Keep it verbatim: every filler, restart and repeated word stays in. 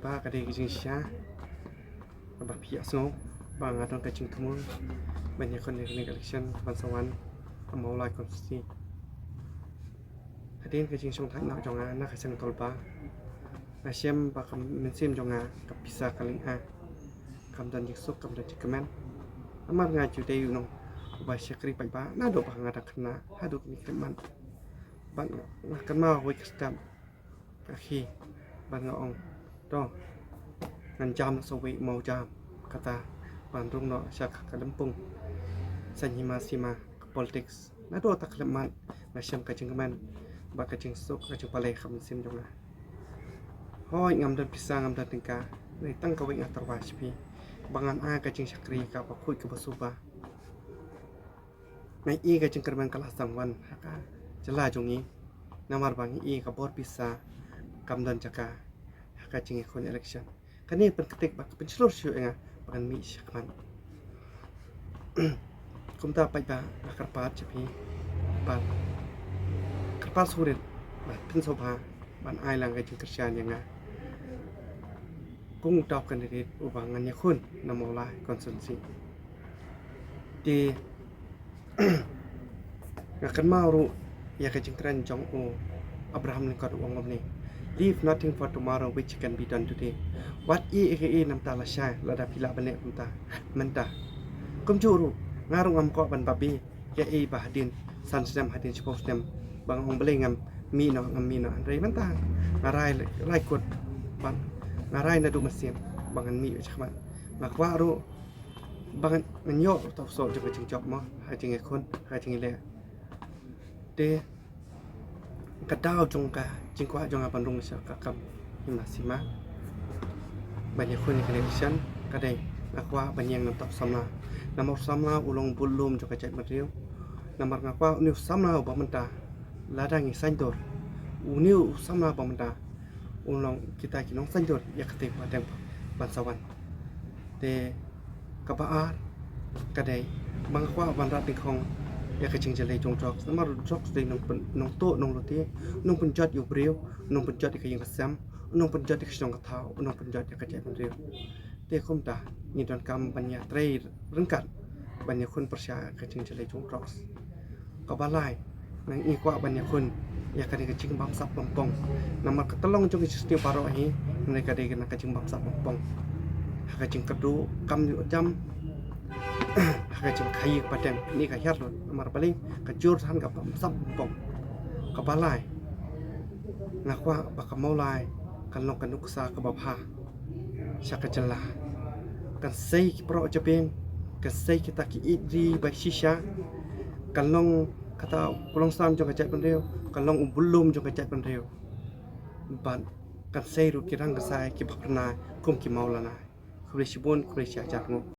Ka dei ka jingshisha kaba phi ïohsngew ba nga don ka jingthmu ban ïakhun ïa kane ka election ban sa wan ha Mawlai constituency. Hadien ka jingshongthait noh jong nga na ka seng Tolba, nga shem ba ka mynsiem jong nga ka pisa ka lynga, kam don jingsuk kam don jingkmen. Namar nga ju dei u nong uba shakri paidbah naduh ba nga dang khynnah haduh kine ki khyllipmat. Bad nga kynmaw wei ka step ka khi bad nga ong, to ngan jam sa wei mawjam kata ban rung noh sha ka lympung saiñ hima sima ka politics. Naduh ta khyllipmat nga shem ka jingkmen bad ka jingsuk ka jingpalei ha ka mynsiem jong nga. Hooid ngam don pisa ngam don tyngka, dei tang kawei nga tyrwa sha phi ba ngan ai ka jingshakri kaba khuid kaba suba. Nga i ka jingkyrmen ka la sdang wan ha ka jylla jong ngi namar ba nga i ka bor pisa kam don jaka ha ka jingïakhun election. Kane pynktik ba ka pynshlur shuh ïa nga ba ngan mih shakhmat. Kumta paidbah nga kyrpad sha phi bad kyrpad surit ba phin sngewbha ban ai lang ka jingkyrshan ïa nga kum uta u candidate uba ngan ïakhun na Mawlai constituency. Te nga kynmaw ruh ïa ka jingkren jong u Abraham Lincoln u ong kumne, leave nothing for tomorrow which can be done today. Wat ïa kaei na bynta lashai lada phi lah ban leh kumta mynta. Kumjuh ruh nga ruh ngam kwah ban babe ïa ei ba hadien san snem hadien shiphew snem ba nga ong balei ngam mih noh ngam mih noh, hynrei mynta nga rai rai kut ba nga rai naduh mynsiem ba ngan mih shakhmat. Nga kwah ruh ba ngan ngan ïoh uta u soh jong ka jingjop mo ha ka jingïakhun ha ka jingïaleh. Te ka daw jong ka jingkwah jong nga ban rung sha ka kam hima sima ban ïakhun ïa kane ka election ka dei nga kwah ban ïeng na bynta u samla. Namar u samla u long u budlum jong ka jaitbynriew. Namar nga kwah une u samla uba mynta lada ngi saiñdur, une u samla uba mynta u long kita ki nongsaiñdur ïa katei pateng ban sa wan. Te kaba ar ka dei ba nga kwah ban rat dyngkhong ïa ka jingjyllei jong drugs. Namar drugs dei nongpyn nongtuh nonglute, nongpynjot ïa u briew, nongpynjot ïa ka ïing ka sem, nongpynjot ïa ka shnong ka thaw, nongpynjot ïa ka jaitbynriew. Te kumta ngi donkam ban ïatrei ryngkat ban ïakhun pyrshah ka jingjyllei jong drugs. Kaba lai, ngi kwah ban ïakhun ïa kane ka jingbamsap bampong. Namar ka tyllong jong ka jingsniew baroh hi, kane ka dei na ka jingbamsap bampong. Ha ka jingkyrduh kam ïoh jam, ha ka jingkhaïi pateng ne ka hiar lut. Namar balei ka jur than ka bamsap bampong. Kaba lai, nga kwah ba ka Mawlai kan long ka nuksa kaba bha sha ka jylla. Kan sei ki proh jabieng, kan sei kita ki ïeid ri ba shisha, kan long kata u kulong sam jong ka jaitbynriew, kan long u budlum jong ka jaitbynriew. Bad kan sei ruh ki rang ka sai ki bapyrnai kum ki mawlanai. Khublei shibun, khublei shihajar nguh.